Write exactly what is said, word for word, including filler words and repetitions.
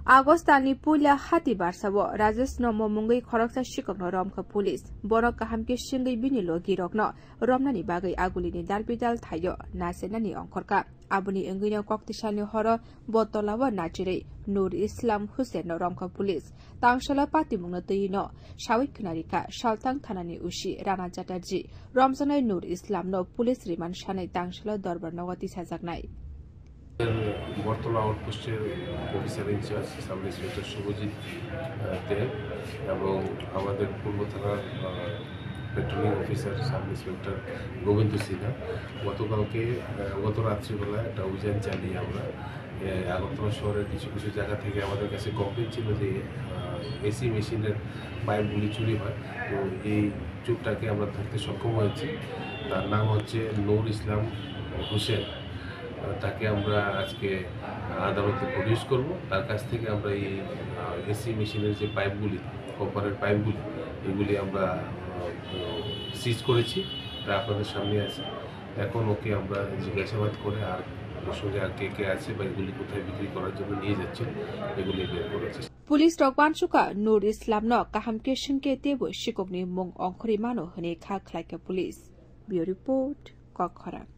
August talni puila hati barsao Rajesh no momungwi khoroksa sikokno romkha police. Borok kaham khe singwi bini logirokno romnani bagwi agulini dalbidal thaio nasenani ongkhorkha. Aboni wngwino koktisalni horo bo tolao nachirwi Nur Islam Hussain no romkha police. Tangsalo patimungno twiwi no sawi khwnarikha Saltang thanani O C Rana Chatterjee. Romjaknai Nur Islam no police remand sanai tangsalo dorbar nogo tisajaknai. Battala আউটপোস্টের officer in charge sub inspector Subhajit আহ, দেব এবং আমাদের পূর্ব থানার আহ, patrolling officer sub inspector Gobinda Sinha গতকালকে আহ, গত রাত্রিবেলা একটা অভিযান চালিয়ে আমরা আহ, আগরতলা শহরের কিছু কিছু জায়গা থেকে আমাদের কাছে কমপ্লেন ছিল যে এসি মেশিনের পাইপগুলি চুরি হয়। তো এই চোরটাকে আমরা ধরতে সক্ষম হয়েছি। তার নাম হচ্ছে নূর ইসলাম হোসেন। তাকে আমরা আজকে আদালতে প্রডিউস করব। তার কাছ থেকে আমরা এই এসি মেশিনের যে পাইপগুলি, কপারের পাইপগুলি, এগুলি আমরা সিজ করেছি। তা আপনাদের সামনে আছে। এখন ওকে আমরা জিজ্ঞাসাবাদ করে আর ওর সঙ্গে আর কে কে আছে বা এগুলি কোথায় বিক্রি করার জন্য নিয়ে যাচ্ছিল, এগুলি বের করার চেষ্টা। Police rok uansukha Nur Islam no kaham khe swngkhe teibo sikokni mung ongkhorwi mano hwnwi kha khlaikha police. Bureau Report, Kokkhorang.